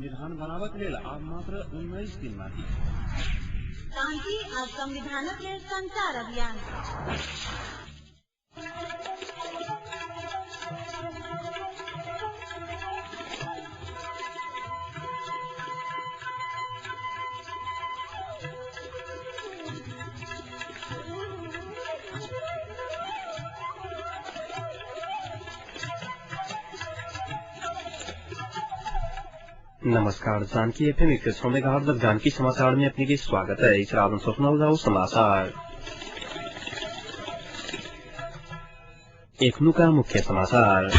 संविधान बनाबक लेल आब मात्र 19 दिन बाकी। शान्ति आ संविधानक लेल संचार अभियान। नमस्कार, जानकी एफएम 106 मेगाहर्ट्ज जानकी समाचार में अपने के स्वागत है। इस रात सुनल जाओ समाचार। एखनुका मुख्य समाचार।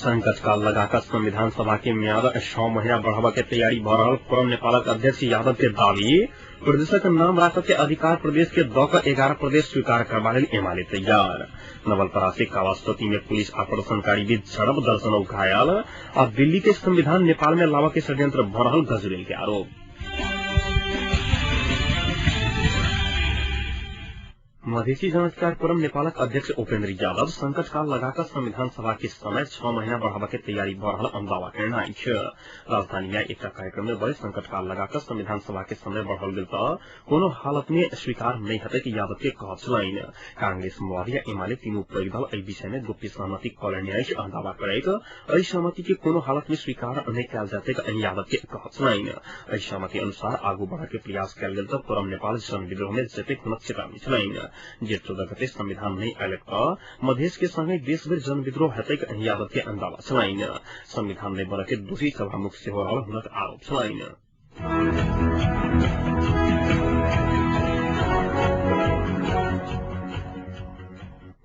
संकटकाल लगाकर संविधान सभा के म्याद 6 महीना बढ़ावा के तैयारी भ रहल फोरम नेपालक अध्यक्ष यादव के दावी। प्रदेशक नाम राखऽ के अधिकार प्रदेश के 2 क 11 प्रदेश स्वीकार करबा लेल एमाले तैयार। नवलपरासी कावासोती में पुलिस आ प्रदर्शनकारी बीच झड़प, दर्जनों घायल। आ दिल्ली के संविधान नेपाल में लावा के षड्यंत्र भ रहल गजुरेल के आरोप। मधेसी जनअधिकार फोरम नेपालक अध्यक्ष उपेन्द्र यादव संकटकाल लगाकर संविधान सभा के समय 6 महीना बढ़ावा के तैयारी भ रहल दावा केने अछि। राजधानी में एकटा कार्यक्रम में बड़े संकटकाल लगाकर संविधान सभा के समय बढ़ल गेल त कोनो हालत में स्वीकार नहीं हेतै यादव के कहब छलनि। कांग्रेस, माओवादी आ एमाले तीनू पैघ दल एहि विषय में गुप्त सहमति क लेने अछि दावा करैत एहि सहमति के कोनो हालत में स्वीकार नहि कयल जेतै यादव के कहब छलनि। एहि सहमति अनुसार आगू बढ़ के प्रयास कयल गेल त फोरम नेपाल जनविद्रोह में जेतै हुनक चेतावनी छलनि। जेठ 14 गते संविधान नहीं आयल त मधेश के संगे देशभरि जनविद्रोह हेतै यादव के दावा छलनि। संविधान नहि बनऽ के दोषी सभामुख सेहो रहल हुनक आरोप छलनि।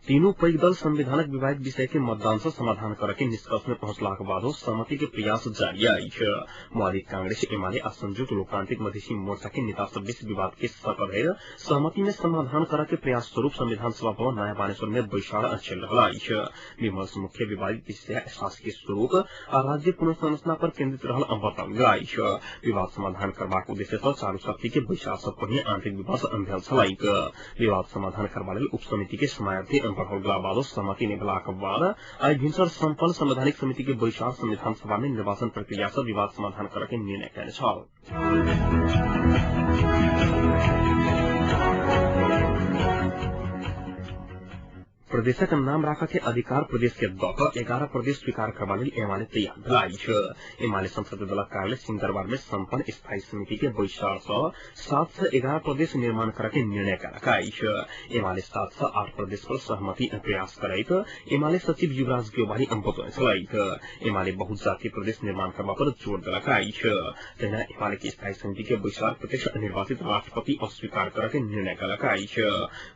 तीनू पैघ दल संविधानक विवादित विषय के मतदान से समाधान करऽ के निष्कर्ष में पहुंचलाक बादो सहमति के प्रयास जारी अछि। माओवादी, कांग्रेस, एमाले आ संयुक्त लोकतांत्रिक मधेसी मोर्चा के नेता सब बीच विवाद के सकधरि सहमति में समाधान करऽ के प्रयास स्वरूप संविधान सभा भवन नयाँ बानेश्वर में बैसार चलि रहल अछि। विमर्श मुख्य विवादित विषय शासकीय स्वरूप आ राज्य पुनर्संरचना पर केन्द्रित रहल बताओल गेल अछि। विवाद समाधान करबाक उद्देश्य सँ चारू शक्ति के बैसार सँ पहिने आंतरिक विमर्श भेल छलैक। विवाद समाधान करबा लेल उपसमिति के समयावधि बढ़ल गेला बादो सहमति नहि भेलाक बाद आइ भिनसर सम्पन्न संवैधानिक समिति के बैसार संविधान सभा में निर्वाचन प्रक्रिया सँ विवाद समाधान करऽ के निर्णय कयने छल। प्रदेशक नाम राखऽ के अधिकार प्रदेश के 2 क 11 प्रदेश स्वीकार करबा लेल एमाले तैयार भेल अछि। एमाले संसदीय दलक कार्यालय सिंहदरबार में सम्पन्न स्थायी समिति के बैसार सँ 7 से 11 प्रदेश निर्माण करऽ के निर्णय कयलक अछि। एमाले 7 से 8 प्रदेश पर सहमति प्रयास करैत एमाले सचिव युवराज गेवाली बतौने छलैक। एमाले बहुजातीय प्रदेश निर्माण करबा पर जोर देलक अछि। तहिना एमाले के स्थायी समिति के बैसार प्रत्यक्ष निर्वाचित राष्ट्रपति अस्वीकार करऽ के निर्णय कयलक अछि।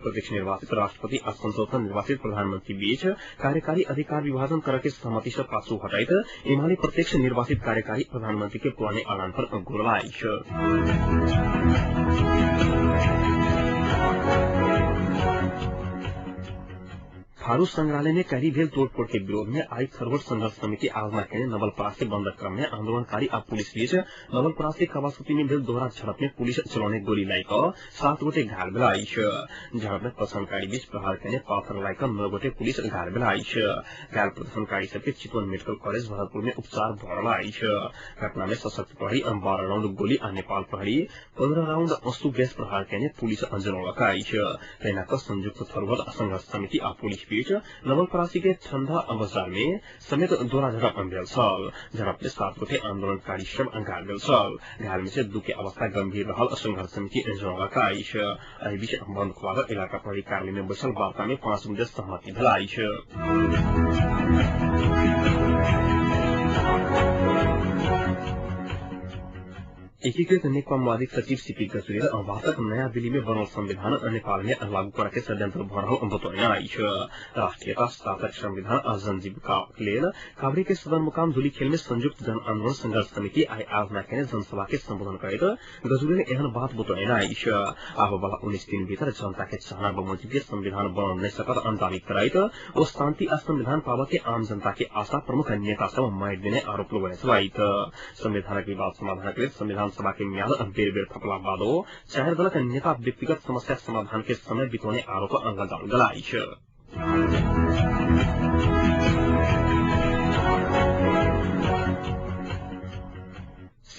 प्रत्यक्ष निर्वाचित राष्ट्रपति आ संसद निर्वाचित प्रधानमंत्री बीच कार्यकारी अधिकार विभाजन करऽ के सहमति से पाछू हटैत एमाले प्रत्यक्ष निर्वाचित कार्यकारी प्रधानमंत्री के पुराने ऐलान पर घुरल अछि। थारू संग्रहालय में कैदी भेल तोड़फोड़ के विरोध में आई थरवट संघर्ष समिति आयोजना केने नवलपरासी बंदक क्रम में आंदोलनकारी आ पुलिस बीच नवलपरासी कवासती में भेल दोहरा झड़प में पुलिस चलौने गोली लागि कऽ 7 गोटे घायल भेल अछि। झड़प में प्रदर्शनकारी बीच प्रहार केने पाथर लागि कऽ 9 गोटे पुलिस घायल भेल अछि। घायल प्रदर्शनकारी सबके चितवन मेडिकल कॉलेज भरतपुर में उपचार भऽ रहल अछि। घटना में सशस्त्र प्रहरी 12 राउंड गोली आ नेपाल प्रहरी 15 राउंड आंसू गैस प्रहार केने पुलिस जनौलक अछि। तहिना कऽ संयुक्त थरवट संघर्ष समिति आ पुलिस बीच नवलपरासी के ठंडा बाजार में समेत दोहरा झड़प भेल छल। झड़प में 7 गोटे आंदोलनकारी सब घायल भेल छल। घायल में से 2 के अवस्था गंभीर रहल संघर्ष समिति जनौलक अछि। एहि बीच बंद खुआल इलाका प्रहरी कार्यालय में बैसल वार्ता में 5 बुंदे सहमति भेल अछि। एकीकृत नेकपा माओवादी सचिव सीपी गजुरेल भारतक नयाँ दिल्ली में बनल संविधान नेपाल में लागू करऽ के षड्यंत्र भऽ रहल बतौने अछि। राष्ट्रियता स्थापक संविधान आ जनजीविका लेल काभ्रे के सदरमुकाम धुलीखेल में संयुक्त जन आंदोलन संघर्ष समिति आइ आयोजना केने जनसभा के संबोधन करैत गजुरेल एहन बात बतौने अछि। आबऽ वाला 19 दिन भीतर जनता के चाहना बमोजिम के संविधान बनल नहि सकत दावी करैत ओ शान्ति आ संविधान पाबऽ के आम जनता के आशा प्रमुख नेता सब मारि देने आरोप लगौने छलथि। संविधानक विवाद समाधानक लेल संविधान सभा के म्याद बेर बेर थपला बादो चारि दलक नेता व्यक्तिगत समस्या समाधान के समय बितौने आरोप लगाओल गेल अछि।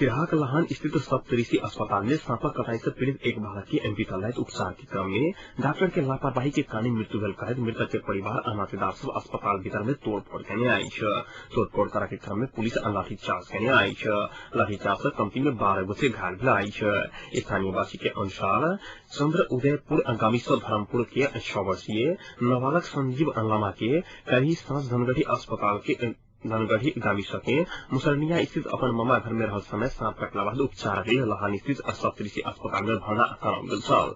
सिराहाक लहान स्थित सप्तऋषि अस्पताल में सांपक कटाई से पीड़ित एक बालक के बीतल राति उपचार के क्रम में डॉक्टर के लापरवाही के कारण मृत्यु भेल कहैत मृतक के परिवार आ नातेदार सब अस्पताल भीतर में तोड़फोड़ केने अछि। तोड़फोड़ करऽ के क्रम में पुलिस आ लाठीचार्ज केने अछि। लाठीचार्ज से कम्ती में 12 गोटे घायल भेल अछि। स्थानीयवासी के अनुसार चंद्र उदयपुर गामी से धर्मपुर के 6 वर्षीय नाबालक संजीव लामा के काल्हि साँझ धनगढ़ी अस्पताल के धनगढ़ी गामी सके मुसरनिया स्थित अपन मामा घर में रहल समय सांप कटला बाद उपचार लेल लहान स्थित सप्तऋषि अस्पताल में भर्ना कराओल गेल छल।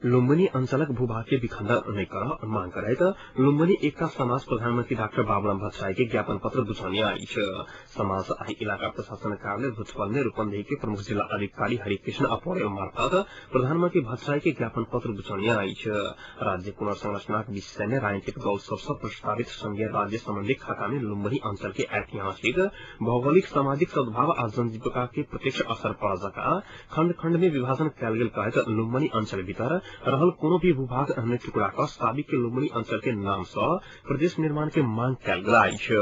लुम्बिनी अंचलक भूभाग के विखंडन नहि करऽ मांग करैत लुम्बिनी एकता समाज प्रधानमंत्री डाक्टर बाबूराम भट्टराई के ज्ञापन पत्र बुझौने अछि। समाज आइ इलाका प्रशासन कार्यालय भुजबल में रूपन्देही के प्रमुख जिला अधिकारी हरिकृष्ण पौडेल मार्फत प्रधानमंत्री भट्टराई के ज्ञापन पत्र बुझौने अछि। राज्य पुनर्संरचनाक विषय में राजनीतिक दल सब सँ प्रस्तावित संघीय राज्य सम्बन्धी खाका में लुम्बिनी अंचल के ऐतिहासिक, भौगोलिक, सामाजिक सद्भाव आ जनजीविका के प्रत्यक्ष असर पड़ऽ जकाँ खण्ड खण्ड में विभाजन कयल गेल कहैत लुम्बिनी अंचल भीतर रहल कोनो भी भूभाग अन्य टुकड़ा क साबिक के लुम्बिनी अंचल के नाम सँ प्रदेश निर्माण के मांग कयल गेल अछि।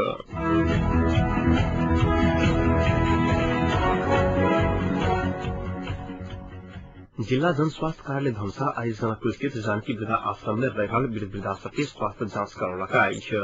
जिल्ला जनस्वास्थ्य कार्यालय धनुषा आइ जनकपुर स्थित जानकी वृद्धा आश्रम में रहि रहल वृद्ध वृद्धा सबके स्वास्थ्य जाँच करौलक अछि।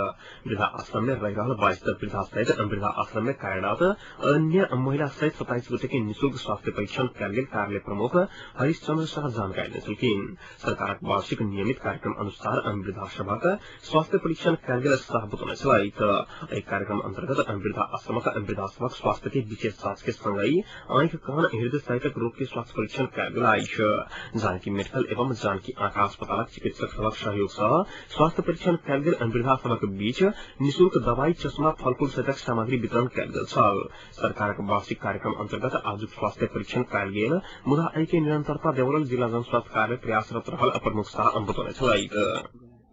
वृद्धा आश्रम में रहि रहल 22 वृद्धा सहित वृद्धा आश्रम में कार्यरत अन्य महिला सहित 27 गोटे के निशुल्क स्वास्थ्य परीक्षण कयल गेल कार्यालय प्रमुख हरिश्चंद्र शाह जानकारी देलखिन। सरकारक वार्षिक नियमित कार्यक्रम अनुसार वृद्धा सभक स्वास्थ्य परीक्षण कयल गेल शाह बतौने छलथि। एहि कार्यक्रम अंतर्गत वृद्धा आश्रमक वृद्धा सभक स्वास्थ्य के विशेष जाँच के संगहि आँखि, कान, हृदय सहितक रोग के स्वास्थ्य परीक्षण कयल गेल अछि। जानकी मेडिकल एवं जानकी आंखा अस्पतालक चिकित्सक सभक सहयोग सँ स्वास्थ्य परीक्षण कयल गेल वृद्धा सभक बीच निशुल्क दवाई, चश्मा, फलफूल सहितक सामग्री वितरण कयल गेल छल। सरकारक वार्षिक कार्यक्रम अंतर्गत आजुक स्वास्थ्य परीक्षण कयल गेल मुदा एहि के निरंतरता देबय जिला जनस्वास्थ्य कार्यालय प्रयासरत रहल प्रमुख शाह बतौने छलथि।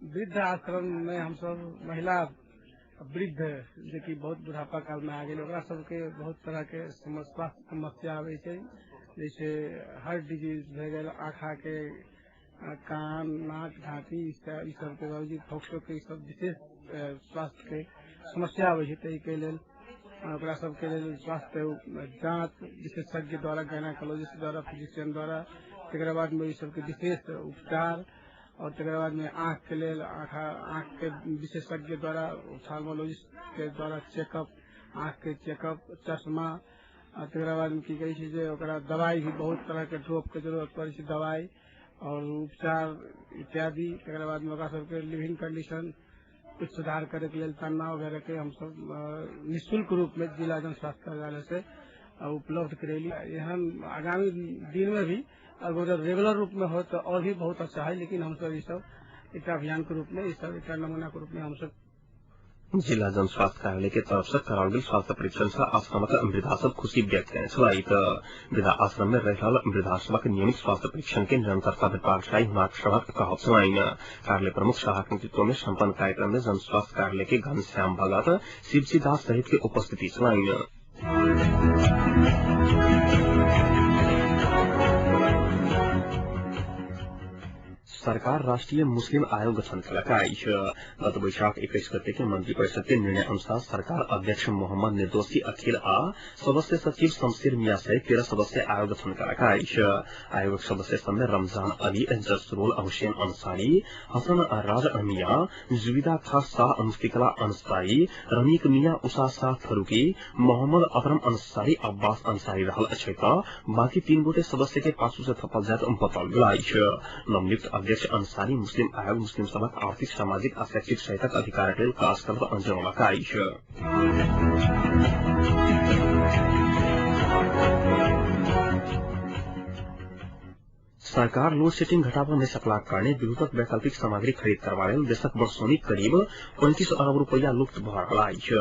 वृद्ध आश्रम में हमसब महिला वृद्ध जे कि बहुत बुढ़ापा काल में आ गेल ओकरा सबके बहुत तरह के स्वास्थ्य समस्या आबै छै, जैसे हार्ट डिजीज भए गेल, आँखा के, कान, नाक, ढाँटी ई सबके बावजूद फोक्सो के ई सब विशेष स्वास्थ्य के समस्या आबै छै। ताहिके लेल ओकरा सबके लेल स्वास्थ्य जाँच विशेषज्ञ द्वारा, गायनाकोलॉजिस्ट द्वारा, फिजिशियन द्वारा, तकरा बाद में ई सबके विशेष उपचार और तकरा बाद में आँख के लेल आँख के विशेषज्ञ द्वारा, ऑप्थाल्मोलॉजिस्ट के द्वारा चेकअप, आँख के चेकअप, चश्मा, तकरा बाद में की कहै छै जे ओकरा दवाई भी बहुत तरह के ड्रॉप के जरूरत पड़ै छै, दवाई और उपचार इत्यादि। तकरा बाद में ओकरा सबके लिविंग कंडीशन कुछ सुधार करे के लेल तनाव वगैरह के हमसब निःशुल्क रूप में जिला जन स्वास्थ्य कार्यालय से उपलब्ध करेली। एहन आगामी दिन में भी अगर रेगुलर रूप में हो तो और भी बहुत अच्छा है, लेकिन हमसब ई सब एक अभियान के रूप में, ई सब एक नमूना के रूप में हमसब जिला जनस्वास्थ्य कार्यालय के तरफ से कराओल गेल स्वास्थ्य परीक्षण से आश्रमक वृद्धा सब खुशी व्यक्त केने छलथि। वृद्धा आश्रम में रहि रहल वृद्धा सभक नियमित स्वास्थ्य परीक्षण के निरंतरता भेटबाक चाही हुनक सभक कहब छलनि। कार्यालय प्रमुख शाहक नेतृत्व में सम्पन्न कार्यक्रम में जनस्वास्थ्य कार्यालय के घनश्याम भगत, शिवजी दास सहित के उपस्थिति छलनि। सरकार राष्ट्रीय मुस्लिम आयोग गठन केलक अछि। गत वैशाख 21 गते के मंत्री परिषद के निर्णय अनुसार सरकार अध्यक्ष मोहम्मद निर्दोषी अखिल आ सदस्य सचिव शमशेर मियां सहित 13 सदस्य आयोग गठन केलक अछि। आयोगक सदस्य सब में रमजान अली, जसरोल हुसैन अंसारी, हसन राज मियां, जुबिदा खां शाह, मुफ्तिकला अंसारी, रमीक मियां, उषा शाह फरूकी, मोहम्मद अकरम अंसारी, अब्बास अंसारी रहल अछि त बाकी 3 गोटे सदस्य के पाछू से थपल जायत बताओल गेल अछि। नवनियुक्त अध्यक्ष अंसारी मुस्लिम आयोग मुस्लिम सभक आर्थिक, सामाजिक आ शैक्षिक सहितक अधिकारक लेल काज करब जनौलक अछि। सरकार लोड सेटिंग घटाबऽ नहि सकलाक कारणे विद्युतक वैकल्पिक सामग्री खरीद करबा लेल देशक वर्षौनी करीब 35 अरब रुपैया लुप्त भऽ रहल अछि।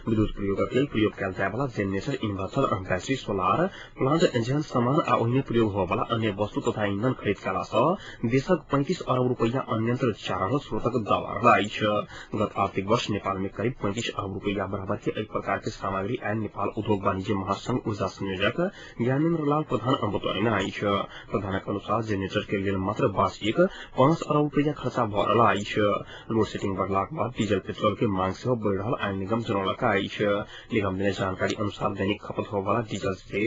विद्युत प्रयोगक लेल प्रयोग कयल जायवला generator, inverter, battery, solar plant जेहन सामान आ ओहि मे प्रयोग होबयवला अन्य वस्तु तथा ईंधन खरीद कयला सँ देशक 35 अरब रुपैया अन्यंत्र जा रहल स्रोतक दावा रहल अछि। गत आर्थिक वर्ष नेपाल में करीब 35 अरब रुपैया बराबर के एहि प्रकार के सामग्री आयल नेपाल उद्योग वाणिज्य महासंघ ऊर्जा संयोजक ज्ञानेन्द्र लाल प्रधान बतौलनि अछि। प्रधानक अनुसार जेनरेटर के लेल मात्र वार्षिक 5 अरब रुपैया खर्चा भ रहल अछि। लोड सेटिंग बढ़लाक बाद डीजल पेट्रोल के मांग सेहो बढ़ि रहल आयल निगम जनौलक अछि। निगम देने जानकारी अनुसार दैनिक खपत होबयवला डीजल से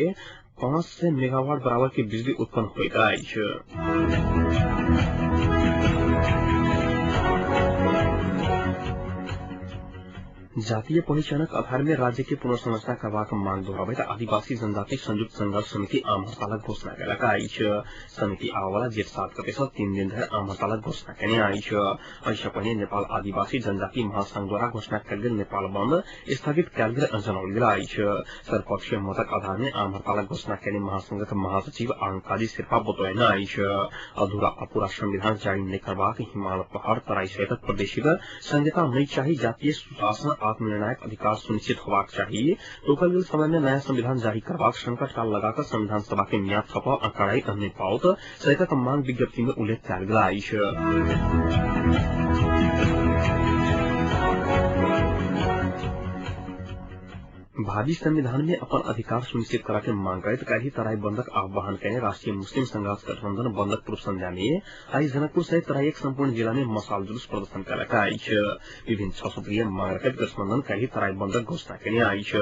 500 मेगावाट बराबर के बिजली उत्पन्न होइत अछि। जातीय पहिचानक आधार में राज्य के पुनर्संरचना करबाक मांग दोहराबैत आदिवासी जनजाति संयुक्त संघर्ष समिति आम हड़तालक घोषणा केलक अछि। समिति आबयवला जेठ 7 गते सँ 3 दिन धरि आम हड़तालक घोषणा केने अछि। एहिसँ पहिने नेपाल आदिवासी जनजाति महासंघ द्वारा घोषणा कयल गेल नेपाल बंद स्थगित कयल गेल जनाओल गेल अछि। सर्वपक्षीय मतक आधार में आम हड़तालक घोषणा केने महासंघक महासचिव आंकाजी शेर्पा बतौने अछि। अधूरा अपूरा संविधान जारी नहि करबाक, हिमाल पहाड़ तराई सहितक प्रदेशिक संहिता नहि चाही, जातीय सुशासन आत्मनिर्णायक अधिकार सुनिश्चित होबाक चाही, तोकल गेल समय में नया संविधान जारी करबाक, संकट काल लगाकर संविधान सभा के म्याद थप आ कड़ाई नहि पाओत सहितक मांग विज्ञप्ति में उल्लेख कयल गेल अछि। भावी संविधान में अपन अधिकार सुनिश्चित करा के मांग करैत काल्हि तराई बंदक आह्वान केने राष्ट्रीय मुस्लिम संघर्ष गठबंधन बंदक पूर्व संध्या में आई जनकपुर सहित तराईक संपूर्ण जिला में मसाल जुलूस प्रदर्शन कयलक अछि। विभिन्न 6 सूत्रीय मांग रखैत गठबंधन काल्हि तराई बंदक घोषणा केने अछि।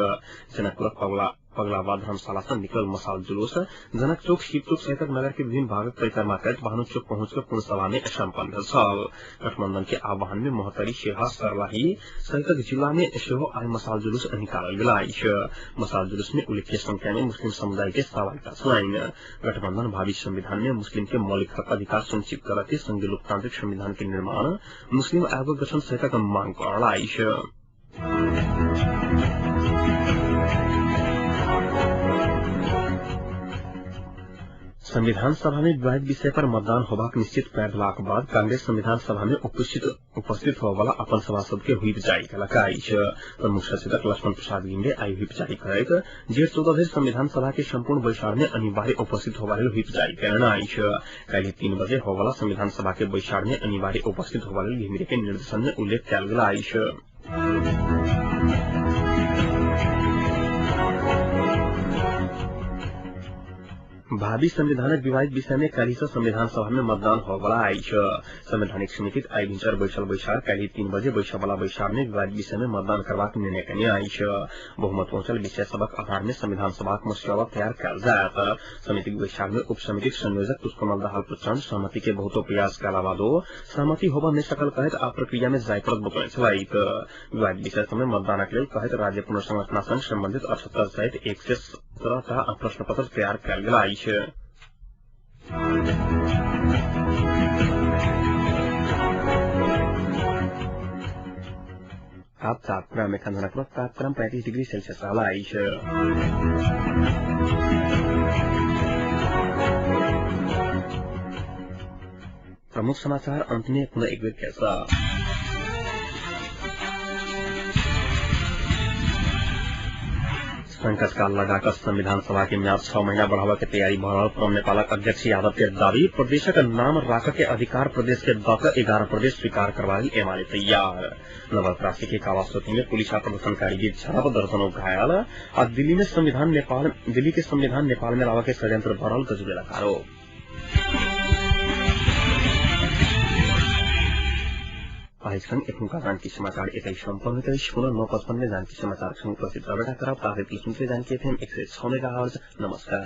जनकपुरक पगलाबाद धर्मशाला से निकलल मसाल जुलूस जनक चौक, शिव चौक सहितक नगर के विभिन्न भागक परिक्रमा करैत भानु चौक पहुंच कर पूर्ण सभा में सम्पन्न भेल छल। गठबंधन के आह्वान में महोत्तरी, सिरहा, सर्लाही सहितक जिला में सेहो आई मसाल जुलूस निकालल गेल अछि। मसाल जुलूस में उल्लेख्य संख्या में मुस्लिम समुदाय के सहभागिता छलनि। गठबंधन भावी संविधान में मुस्लिम के मौलिक हक अधिकार सुनिश्चित करऽ के संघीय लोकतांत्रिक संविधान के निर्माण, मुस्लिम आयोग गठन सहितक मांग कऽ रहल अछि। संविधान सभा में विवादित विषय पर मतदान होबाक निश्चित कय देलाक बाद कांग्रेस संविधान सभा में उपस्थित होबयवला अपन सभासद के व्हिप जारी केलक अछि। प्रमुख सचेतक लक्ष्मण प्रसाद घिमिरे आई व्हिप जारी करैत जेठ 14 धरि संविधान सभा के संपूर्ण बैसार में अनिवार्य उपस्थित होबा लेल व्हिप जारी केलनि अछि। काल्हि 3 बजे होबयवला संविधान सभा के बैसार में अनिवार्य उपस्थित होबा लेल घिमिरे के निर्देशन में उल्लेख कयल गेल अछि। भावी संविधानक विवादित विषय में काल्हि सँ संविधान सभा में मतदान होबयवला अछि। संवैधानिक समितिक आई भिनसर बैसल बैसार काल्हि 3 बजे बैसयवला बैसार में विवादित विषय में मतदान करबाक निर्णय केने अछि। बहुमत पहुंचल विषय सभक आधार में संविधान सभाक मस्यौदा तैयार कयल जायत। समितिक बैसार में उप समितिक संयोजक पुष्पकमल दाहाल प्रचण्ड सहमति के बहुतो प्रयास कयला बादो सहमति होबय नहि सकल कहैत आ प्रक्रिया में जाय पड़त बतौने छलथि। विवादित विषय सभ में मतदानक लेल कहैत राज्य पुनर्संरचना संग संबंधित 78 सहित 117 टा प्रश्न पत्र तैयार कयल गेल अछि। आब तापक्रम एखन जनकपुरक तापक्रम 35 डिग्री सेल्सियस रहल अछि। प्रमुख समाचार अंत में पुनः एक बेर कैसा। संकट काल लगाकर संविधान सभा के म्याद 6 महीना बढ़ावा के तैयारी भऽ रहल प्रम नेपालक अध्यक्ष यादव के दावी। प्रदेशक नाम राखऽ के अधिकार प्रदेश के दऽ कऽ 11 प्रदेश स्वीकार करबा लेल एमाले तैयार। नवलपरासी के कावासोती में पुलिस आ प्रदर्शनकारी बीच झड़प, दर्जनों घायल। आ दिल्ली के संविधान नेपाल में लावा के षड्यंत्र भऽ रहल गजुरेलक आरोप। संग एखनुका जानकी समाचार एतै सम्पन्न होइत अछि। पुनः 9:55 में जानकी समाचार संग उपस्थित रहबे करब। ताधरि सुनते जानकी एफएम 106 मेगाहर्ट्ज। नमस्कार।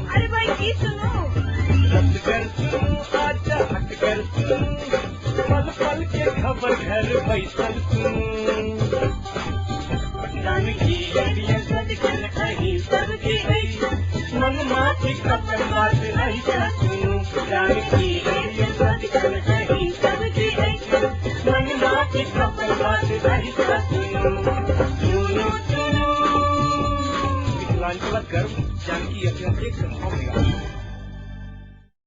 अरे भाई की सुनू, पल पल के खबर घर बैसल जानकी सबकी मन माथि खबर बात सुनू, जानकी सबकी मन माथि खबर बात सुनू। सुनू सुनू मिथिलांचलक गर्व जानकी एफएम 106 मेगाहर्ट्ज।